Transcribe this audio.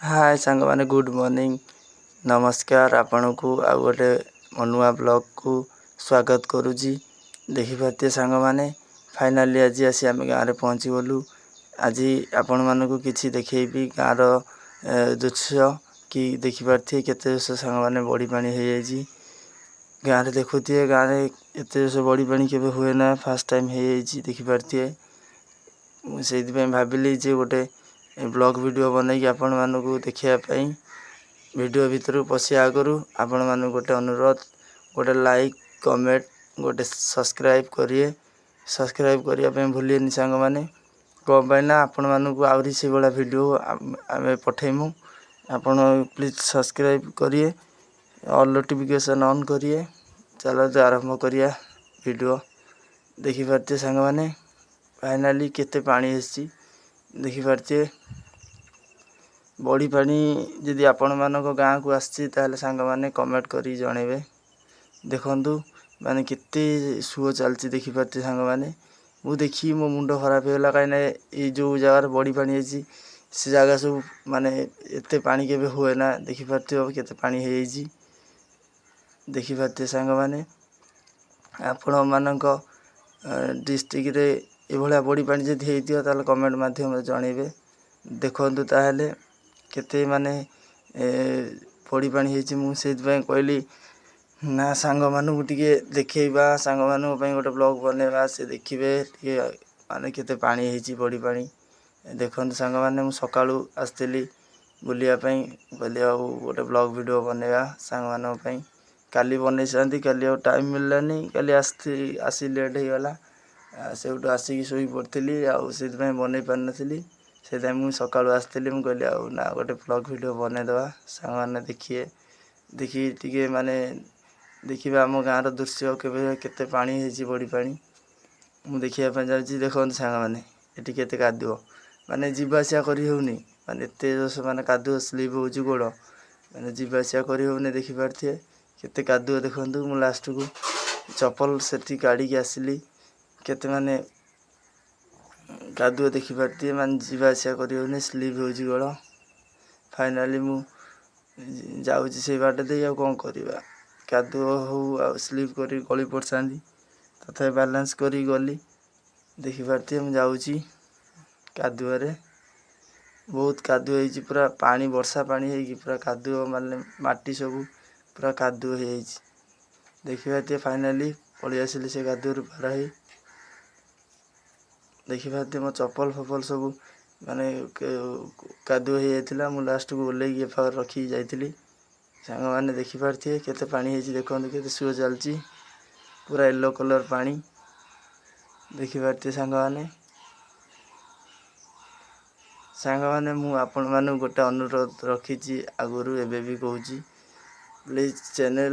ହାଏ ସାଙ୍ଗମାନେ, good morning, ନମସ୍କାର। ଆପଣଙ୍କୁ ଆଉ ଗୋଟେ ନୂଆ ବ୍ଲଗ୍କୁ ସ୍ୱାଗତ କରୁଛି। ଦେଖିପାରୁଥିବେ ସାଙ୍ଗମାନେ, ଫାଇନାଲି ଆଜି ଆସି ଆମେ ଗାଁରେ ପହଞ୍ଚିଗଲୁ। ଆଜି ଆପଣମାନଙ୍କୁ କିଛି ଦେଖେଇବି ଗାଁର ଦୃଶ୍ୟ କି ଦେଖିପାରୁଥିବେ କେତେ ସାଙ୍ଗମାନେ ବଢ଼ି ପାଣି ହେଇଯାଇଛି ଗାଁରେ। ଦେଖୁଥିବେ, ଗାଁରେ ଏତେ ବଢ଼ି ପାଣି କେବେ ହୁଏ ନା, ଫାର୍ଷ୍ଟ ଟାଇମ୍ ହେଇଯାଇଛି, ଦେଖିପାରୁଥିବେ। ମୁଁ ସେଇଥିପାଇଁ ଭାବିଲି ଯେ ଗୋଟେ ବ୍ଲଗ୍ ଭିଡ଼ିଓ ବନେଇକି ଆପଣମାନଙ୍କୁ ଦେଖିବା ପାଇଁ। ଭିଡ଼ିଓ ଭିତରକୁ ପଶିବା ଆଗରୁ ଆପଣମାନଙ୍କୁ ଗୋଟେ ଅନୁରୋଧ, ଗୋଟେ ଲାଇକ୍, କମେଣ୍ଟ, ଗୋଟେ ସବସ୍କ୍ରାଇବ୍ କରିବେ। ସବସ୍କ୍ରାଇବ୍ କରିବା ପାଇଁ ଭୁଲିବେନି ସାଙ୍ଗମାନେ। କ'ଣ ପାଇଁ ନା ଆପଣମାନଙ୍କୁ ଆହୁରି ସେଇଭଳିଆ ଭିଡ଼ିଓ ଆମେ ପଠେଇମୁ। ଆପଣ ପ୍ଲିଜ୍ ସବସ୍କ୍ରାଇବ୍ କରିବେ, ଅଲ୍ ନୋଟିଫିକେସନ୍ ଅନ୍ କରିବେ। ଚାଲନ୍ତୁ ଆରମ୍ଭ କରିବା ଭିଡ଼ିଓ। ଦେଖିପାରୁଥିବେ ସାଙ୍ଗମାନେ, ଫାଇନାଲି କେତେ ପାଣି ଆସିଛି, ଦେଖିପାରୁଥିବେ। ବଢ଼ି ପାଣି ଯଦି ଆପଣମାନଙ୍କ ଗାଁକୁ ଆସିଛି, ତାହେଲେ ସାଙ୍ଗମାନେ କମେଣ୍ଟ କରିକି ଜଣେଇବେ। ଦେଖନ୍ତୁ ମାନେ କେତେ ସୁଅ ଚାଲିଛି, ଦେଖିପାରୁଥିବେ ସାଙ୍ଗମାନେ। ମୁଁ ଦେଖିକି ମୋ ମୁଣ୍ଡ ଖରାପ ହେଇଗଲା, କାହିଁକିନା ଏଇ ଯେଉଁ ଜାଗାରେ ବଢ଼ି ପାଣି ହେଇଛି, ସେ ଜାଗା ସବୁ ମାନେ ଏତେ ପାଣି କେବେ ହୁଏ ନା। ଦେଖିପାରୁଥିବ କେତେ ପାଣି ହେଇଯାଇଛି, ଦେଖିପାରୁଥିବେ ସାଙ୍ଗମାନେ। ଆପଣମାନଙ୍କ ଡିଷ୍ଟ୍ରିକ୍ଟରେ ଏଭଳିଆ ବଢ଼ି ପାଣି ଯଦି ହେଇଥିବ, ତାହେଲେ କମେଣ୍ଟ ମାଧ୍ୟମରେ ଜଣେଇବେ। ଦେଖନ୍ତୁ ତାହେଲେ କେତେ ମାନେ ବଢ଼ି ପାଣି ହେଇଛି। ମୁଁ ସେଇଥିପାଇଁ କହିଲି ନା ସାଙ୍ଗମାନଙ୍କୁ ଟିକେ ଦେଖେଇବା, ସାଙ୍ଗମାନଙ୍କ ପାଇଁ ଗୋଟେ ବ୍ଲଗ୍ ବନେଇବା, ସେ ଦେଖିବେ ଟିକେ ମାନେ କେତେ ପାଣି ହେଇଛି ବଢ଼ି ପାଣି। ଦେଖନ୍ତୁ ସାଙ୍ଗମାନେ, ମୁଁ ସକାଳୁ ଆସିଥିଲି ବୁଲିବା ପାଇଁ ବୋଲି, ଆଉ ଗୋଟେ ବ୍ଲଗ୍ ଭିଡ଼ିଓ ବନେଇବା ସାଙ୍ଗମାନଙ୍କ ପାଇଁ। କାଲି ବନେଇଥାନ୍ତି, କାଲି ଆଉ ଟାଇମ୍ ମିଳିଲାନି। କାଲି ଆସିଥିଲି, ଆସି ଲେଟ୍ ହେଇଗଲା, ସେଇଠୁ ଆସିକି ଶୋଇ ପଡ଼ିଥିଲି, ଆଉ ସେଥିପାଇଁ ବନେଇ ପାରିନଥିଲି। ସେଥିପାଇଁ ମୁଁ ସକାଳୁ ଆସିଥିଲି। ମୁଁ କହିଲି ଆଉ ନା ଗୋଟେ ବ୍ଲଗ୍ ଭିଡ଼ିଓ ବନେଇଦେବା, ସାଙ୍ଗମାନେ ଦେଖିବେ, ଦେଖିକି ଟିକେ ମାନେ ଦେଖିବା ଆମ ଗାଁର ଦୃଶ୍ୟ, କେବେ କେତେ ପାଣି ହେଇଛି ବଢ଼ି ପାଣି ମୁଁ ଦେଖିବା ପାଇଁ ଯାଉଛି। ଦେଖନ୍ତୁ ସାଙ୍ଗମାନେ, ଏଠି କେତେ କାଦୁଅ, ମାନେ ଯିବା ଆସିବା କରି ହେଉନି। ମାନେ ଏତେ ମାନେ କାଦୁଅ, ସ୍ଲିପ୍ ହେଉଛି ଗୋଡ଼, ମାନେ ଯିବା ଆସିବା କରି ହେଉନି। ଦେଖିପାରୁଥିବେ କେତେ କାଦୁଅ। ଦେଖନ୍ତୁ, ମୁଁ ଲାଷ୍ଟକୁ ଚପଲ ସେଠି କାଢ଼ିକି ଆସିଲି। କେତେ ମାନେ କାଦୁଅ ଦେଖିପାରୁଥିବେ, ମାନେ ଯିବା ଆସିବା କରି ହେଉନି, ସ୍ଲିପ୍ ହେଉଛି ଗୋଡ଼। ଫାଇନାଲି ମୁଁ ଯାଉଛି ସେଇ ବାଟ ଦେଇ, ଆଉ କ'ଣ କରିବା? କାଦୁଅ ହଉ ଆଉ ସ୍ଲିପ୍ କରି ଗଳି ପଡ଼ିଥାନ୍ତି, ତଥାପି ବାଲାନ୍ସ କରିକି ଗଲି। ଦେଖିପାରୁଥିବେ, ମୁଁ ଯାଉଛି କାଦୁଅରେ। ବହୁତ କାଦୁଅ ହେଇଛି ପୁରା ପାଣି, ବର୍ଷା ପାଣି ହେଇକି ପୁରା କାଦୁଅ, ମାନେ ମାଟି ସବୁ ପୁରା କାଦୁଅ ହେଇଯାଇଛି, ଦେଖିପାରୁଥିବେ। ଫାଇନାଲି ପଳେଇ ଆସିଲି ସେ କାଦୁଅରୁ ପାର ହେଇ। ଦେଖିପାରୁଥିବେ, ମୋ ଚପଲ ଫପଲ ସବୁ ମାନେ କାଦୁଅ ହେଇଯାଇଥିଲା। ମୁଁ ଲାଷ୍ଟକୁ ଓହ୍ଲେଇକି ଏପାଖରେ ରଖିକି ଯାଇଥିଲି। ସାଙ୍ଗମାନେ, ଦେଖିପାରୁଥିବେ କେତେ ପାଣି ହେଇଛି। ଦେଖନ୍ତୁ କେତେ ସୁଅ ଚାଲିଛି, ପୁରା ୟେଲୋ କଲର୍ ପାଣି, ଦେଖିପାରୁଥିବେ ସାଙ୍ଗମାନେ। ସାଙ୍ଗମାନେ, ମୁଁ ଆପଣମାନଙ୍କୁ ଗୋଟେ ଅନୁରୋଧ ରଖିଛି ଆଗରୁ, ଏବେ ବି କହୁଛି, ପ୍ଲିଜ୍ ଚ୍ୟାନେଲ୍